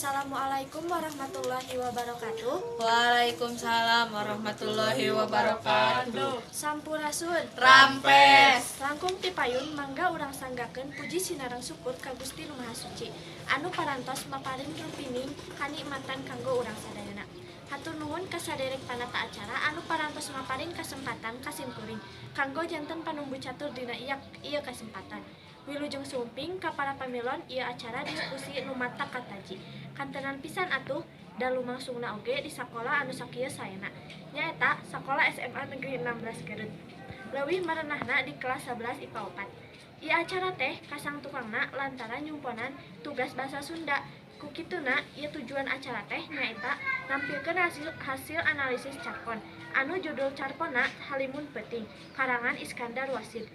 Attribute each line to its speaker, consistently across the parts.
Speaker 1: Assalamualaikum warahmatullahi wabarakatuh.
Speaker 2: Waalaikumsalam warahmatullahi wabarakatuh.
Speaker 1: Sampurasun.
Speaker 2: Rampes.
Speaker 1: Langkung ti payun, mangga urang sanggakeun puji sinareng syukur ka Gusti Nu Maha Suci anu parantos maparin rupining kanikmatan kanggo urang sadayana. Hatur nuhun ka saderek panata acara anu parantos maparin kasempatan ka simkuring kanggo janten panumbu catur dina ieu kasempatan. Wilujeng sumping ka para pamilon ieu acara diskusi nu matak kataji. Kantenan pisan atuh da lumangsungna oge di sakola anu sakieu saena. Nyaeta Sakola SMA Negeri 16 Garut. Leuwih merenahna di kelas 11 IPA 4. Ieu acara teh kasang tukangna lantaran nyumponan tugas bahasa Sunda. Ku kituna ieu tujuan acara teh nyaeta nampilkeun hasil analisis carpon anu judul carponna Halimun Peuting karangan Iskandar Wasid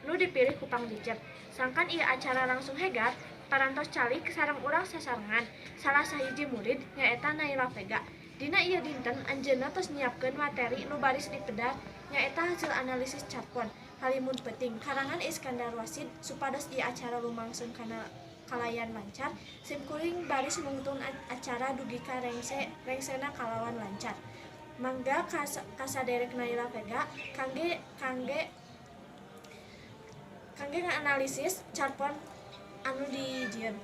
Speaker 1: nu dipilih ku pangjejer. Sangkan ieu acara langsung hegar, parantos calik sareng urang sasarengan salah sahiji murid, nyaeta Naila Vega. Dina ieu dinten anjeunna tos nyiapkeun materi nu baris dipedar, nyaeta hasil analisis carpon Halimun Peuting karangan Iskandar Wasid. Supados ieu acara lumangsung kana kalayan lancar, simkuring baris nungtun acara dugi ka rengsena kalawan lancar. Mangga kasaderek Naila Vega kangge nganalisis carpon anu dijieun.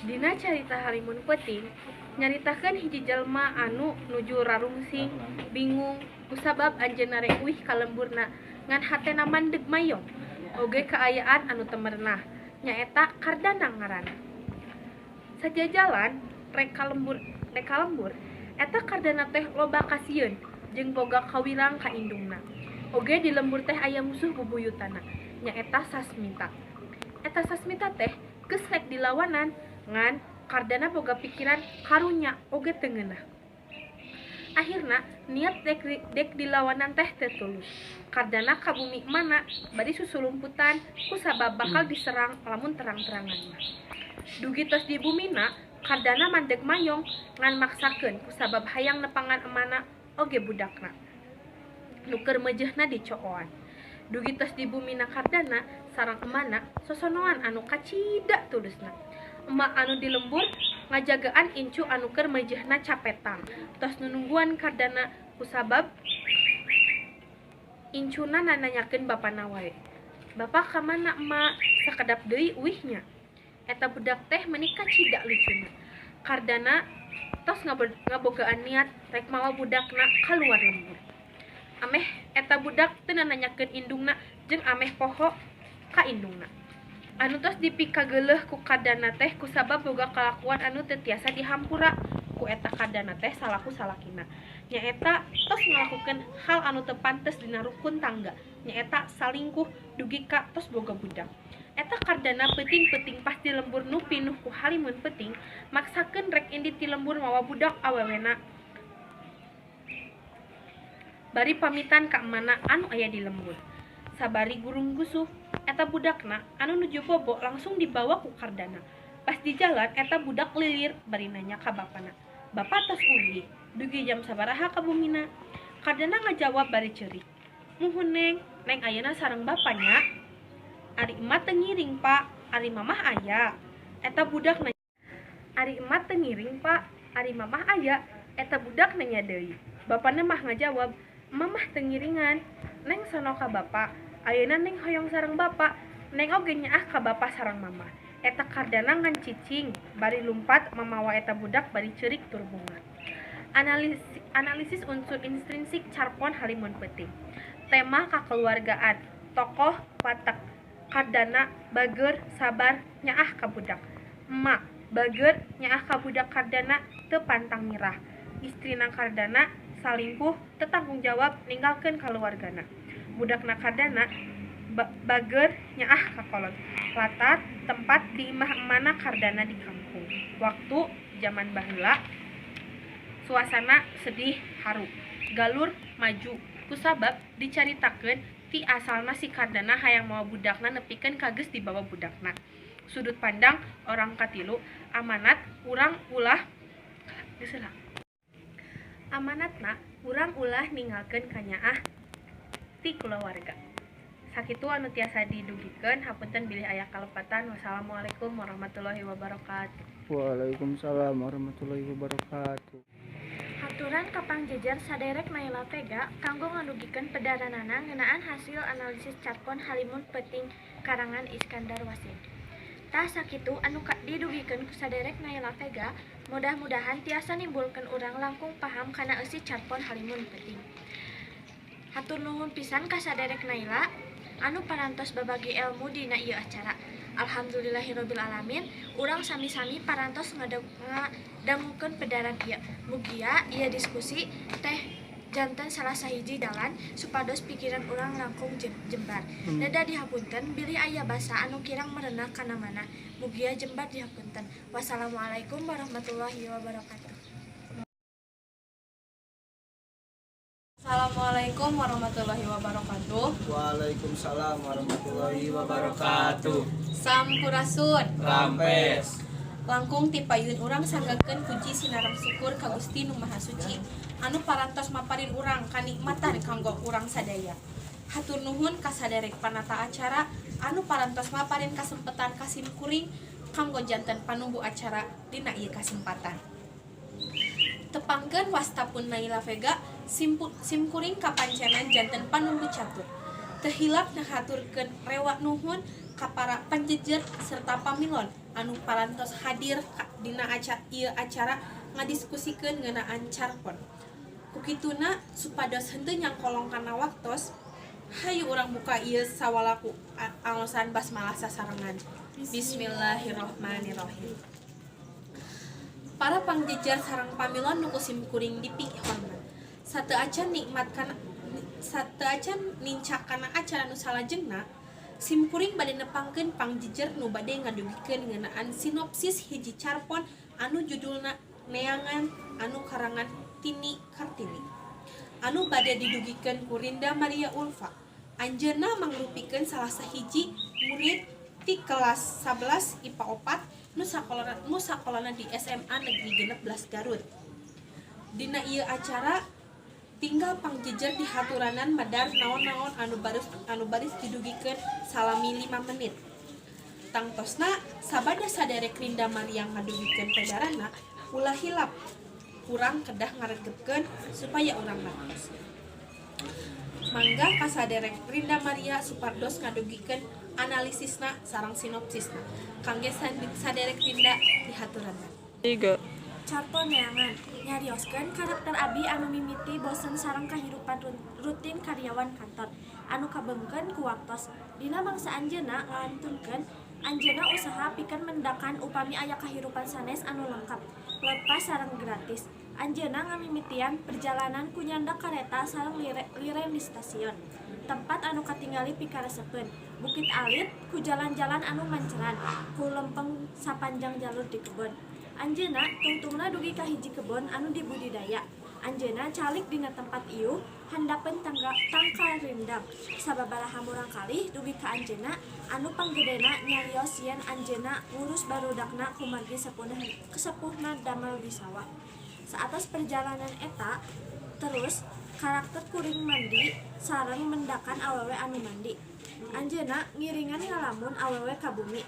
Speaker 3: Dina carita Halimun Peuting nyaritakeun hiji jalma anu nuju rarungsing bingung kusabab anjeunna rek uih ka lemburna ngan hatena mandeg mayong oge kaayaan anu teu merenah, nyaeta Kardana ngaranna. Sajajalan rek ka lembur, eta Kardana teh loba kasieun jeung boga kawirang ka indungna. Oge di lembur teh aya musuh bubuyutanna, nyaeta Sasmita. Eta Sasmita teh geus rek dilawanan, ngan Kardana boga pikiran karunya oge teu ngeunah. Akhirna niat dek dilawanan teh teu tulus. Kardana ka bumi emana bari susulumputan kusabab bakal diserang lamun terang-terangan mah. Dugi tos di bumina, Kardana mandeg mayong ngan maksakeun kusabab hayang nepangan emana oge budakna nu keur meujeuhna dicooan. Dugi tos di bumina, Kardana sareng emana sosonoan anu kacida tulusna. Emak anu di lembur ngajagaan incu anu keur meujeuhna capetang tos nunungguan Kardana kusabab incuna nananyakeun bapana wae. "Bapak ka mana, Emak? Sakedap deui uihnya?" Eta budak teh meuni kacida lucuna. Kardana tos ngabogaan niat rek mawa budakna kaluar lembur ameh eta budak teu nananyakeun indungna jeung ameh poho ka indungna. Anu tos dipikageuleuh ku Kardana teh kusabab boga kalakuan anu teu tiasa dihampura ku eta Kardana teh salaku salakina, nyaeta tos ngalakukeun hal anu teu pantes dina rukun tangga, nyaeta salingkuh dugi ka tos boga budak. Eta Kardana peuting-peuting pas di lembur nu pinuh ku halimun peuting maksakeun rek indit ti lembur mawa budak awewena bari pamitan ka emana anu aya di lembur. Sabari gurung gusuh, eta budakna anu nuju bobo langsung dibawa ku Kardana. Pas di jalan, eta budak lilir bari nanya ka bapana, "Bapak tos uih? Dugi jam sabaraha ka bumina?" Kardana ngajawab bari ceurik, "Muhun, Neng. Neng ayeuna sareng bapanya. Ari emak teu ngiring, Pak. Ari mamah aya?" Eta budak nanya. "Ari emak teu ngiring, Pak. Ari mamah aya?" Eta budak nanya deui. Bapana mah ngajawab, "Mamah teu ngiringan. Neng sono ka bapak. Ayeuna Neng hoyong sareng bapak. Neng oge nyaah ka bapak sareng mamah." Eta Kardana ngan cicing bari lumpat mamawa eta budak bari ceurik tur bungah. Analisis unsur intrinsik carpon Halimun Peuting. Tema kakeluargaan, tokoh watak Kardana bageur, sabar, nyaah ka budak. Emak bageur, nyaah ka budak. Kardana teu pantang nyerah. Istrina Kardana salingkuh, teu tanggung jawab, ninggalkeun kaluargana. Budakna Kardana bageur, nyaah ka kolot. Latar tempat di imah emana Kardana di kampung. Waktu zaman baheula. Suasana sedih haru. Galur maju kusabab dicaritakeun ti asalna si Kardana hayang mawa budakna nepikeun ka geus dibawa budakna. Sudut pandang orang katilu. Amanat urang ulah geus heula. Amanatna urang ulah ninggalkeun kanyaah ti kulawarga. Sakitu anu tiasa didugikeun, hapunten bilih aya kalepatan. Wassalamualaikum warahmatullahi wabarakatuh.
Speaker 4: Waalaikumsalam warahmatullahi wabarakatuh.
Speaker 1: Haturan ka pangjejer saderek Naila Vega kanggo ngadugikeun pedaranana ngeunaan hasil analisis carpon Halimun Peuting karangan Iskandar Wasid. Tah, sakitu anu didugikeun ku saderek Naila Vega, mudah-mudahan tiasa nimbulkeun urang langkung paham kana eusi carpon Halimun Peuting. Hatur nuhun pisan ka saderek Naila anu parantos babagi ilmu dina ieu acara. Alhamdulillahirabbil alamin, urang sami-sami parantos ngadangukeun pedaran ieu. Mugia ieu diskusi teh janten salah sahiji dalan supados pikiran urang langkung jembar. Neda dihapunten bilih aya basa anu kirang merenah kana mana. Mugia jembar dihapunten. Wassalamualaikum warahmatullahi wabarakatuh.
Speaker 2: Assalamualaikum warahmatullahi wabarakatuh.
Speaker 4: Waalaikumsalam warahmatullahi wabarakatuh.
Speaker 2: Sampurasun.
Speaker 4: Rampes.
Speaker 2: Langkung ti payun urang sanggakeun puji sinareng syukur ka Gusti Nu Maha Suci anu parantos maparin urang kanikmatan kanggo urang sadaya. Hatur nuhun ka saderek panata acara anu parantos maparin kasempetan ka sim kuring kanggo janten panumbu acara dina ieu kasempatan. Tepangkeun wasta pun Naila Vega, simkuring kapancenan janten panumbu catur. Teu hilap ngahaturkeun rewa nuhun ka para panjejer serta pamilon anu parantos hadir dina ieu acara ngadiskusikeun ngeunaan carpon. Kukituna, supados henteu nyangkolong kana waktos, hayu urang buka ieu sawala ku angosan basmalah sasarengan. Bismillahirrahmanirrahim. Para pangjejer sareng pamilon nu ku simkuring dipihormat. Sateu acan nincak kana acara nu salajengna, simkuring bade nepangkeun pangjejer nu bade ngadugikeun ngeunaan sinopsis hiji carpon anu judulna Neangan anu karangan Tini Kartini. Anu bade didugikeun ku Rinda Maria Ulfa. Anjeunna mangrupikeun salah sahiji murid ti kelas 11 IPA 4 nu sakolana di SMA Negeri 16 Garut. Dina ieu acara, tinggal pangjejer dihaturanan medar naon-naon anu baris didugikeun salami 5 menit. Tangtosna, sabada saderek Rinda Maria ngadugikeun pedaranna, ulah hilap urang kedah ngaregepkeun supaya urang ngartos. Mangga ka saderek Rinda Maria supados ngadugikeun analisisna sareng sinopsisna. Kangge saderek Rinda dihaturanan.
Speaker 5: Tiga.
Speaker 1: Carpon Neangan nyarioskeun karakter Abi anu mimiti bosen sareng kahirupan rutin karyawan kantor anu kabeungkeun ku waktos. Dina mangsa anjeunna ngalanturkeun, anjeunna usaha pikeun mendakan upami aya kahirupan sanes anu lengkap, lepas sareng gratis. Anjeunna ngamimitian perjalanan ku nyandak kareta sareng liren di stasiun tempat anu katingali pikaresepeun bukit alit ku jalan-jalan anu manceran ku lempeng sapanjang jalur di kebon. Anjeunna tungtungna dugi ka hiji kebon anu dibudidaya. Anjeunna calik dina tempat ieu handapeun tangga tangkal rindang. Sababaraha murangkalih dugi ka anjeunna anu panggedena nyarios yen anjeunna ngurus barudakna kumargi sepuhna damel di sawah. Saatos perjalanan eta terus, karakter kuring mandi sareng mendakan awewe anu mandi. Anjeunna ngiringan ngalamun awewe ka bumi.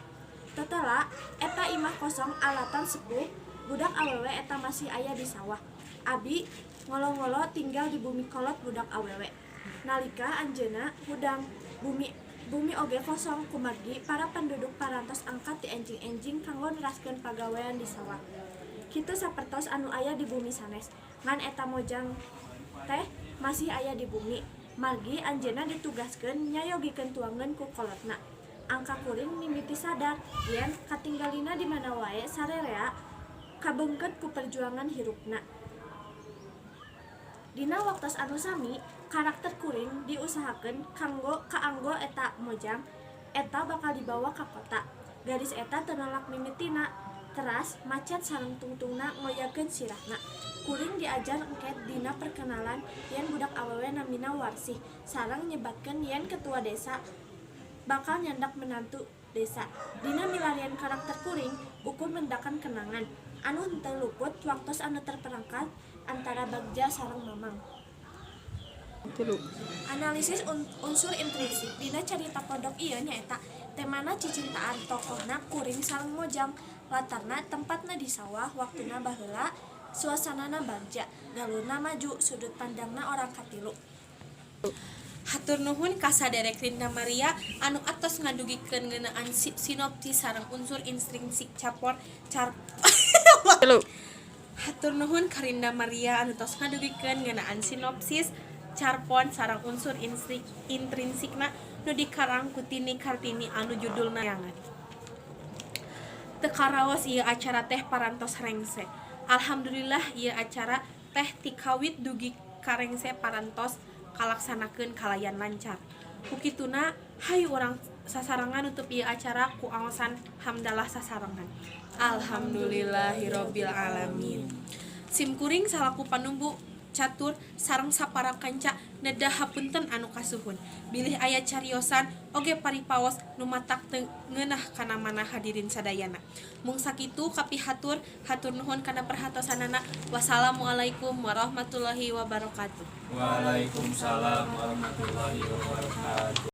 Speaker 1: Tetela eta imah kosong alatan sepuh, budak awewe eta masih aya di sawah. Abi ngolo-ngolo tinggal di bumi kolot budak awewe. Nalika anjeunna hudang, bumi bumi oge kosong kumargi para penduduk parantos angkat di enjing-enjing kanggo neraskeun pagawean di sawah. Kitu sapertos anu aya di bumi sanes, ngan eta mojang teh masih aya di bumi. Margi anjeunna ditugaskeun nyayogikeun tuangan ku kolotna. Angka kuring mimiti sadar yen katinggalina di mana wae sarerea kabeungkeut ku perjuangan hirupna. Dina waktos anu sami, karakter kuring diusahakeun kanggo kaanggo eta mojang eta bakal dibawa ka kota. Gadis eta teu nolak mimitina, teras macet sareng tungtungna ngoyakeun sirahna. Kuring diajar engke dina perkenalan yen budak awewe namina Warsih sareng nyebatkeun yen ketua desa bakal nyandak menantu desa. Dina milarian karakter kuring ukur mendakan kenangan anu henteu luput waktos anu terperangkat antara Bagja sareng Mamang.
Speaker 5: Tilu.
Speaker 1: Analisis unsur intrinsik dina carita pondok ieu nyaeta temana cicintaan tokohna kuring sareng mojang. Latarna tempatna di sawah, waktuna baheula, suasanana bagja, galurna maju, sudut pandangna orang katilu.
Speaker 2: Hatur nuhun ka saderek Rinda Maria anu atos ngadugikeun ngeunaan sinopsis sareng unsur intrinsik capor car.
Speaker 5: Tilu.
Speaker 2: Hatur nuhun ka Rinda Maria anu tos ngadugikeun ngeunaan sinopsis carpon sareng unsur intrinsikna nu dikarang ku Tini Kartini anu judulna Neangan. Teu karaos ieu acara teh parantos rengse. Alhamdulillah, ieu acara teh tikawit dugi ka rengse parantos kalaksanakeun kalayan lancar. Ku kituna, hayu urang sasarengan nutup ieu acara ku aosan hamdalah sasarengan. Alhamdulillahirabbil alamin. Simkuring salaku panumbu catur sareng sapara kanca nedah hapunten anu kasuhun bilih aya cariosan oge paripaos nu matak teu ngeunah kana mana hadirin sadayana. Mung sakitu kapihatur, hatur nuhun kana perhatosanana. Wassalamualaikum warahmatullahi wabarakatuh.
Speaker 4: Waalaikumsalam warahmatullahi wabarakatuh.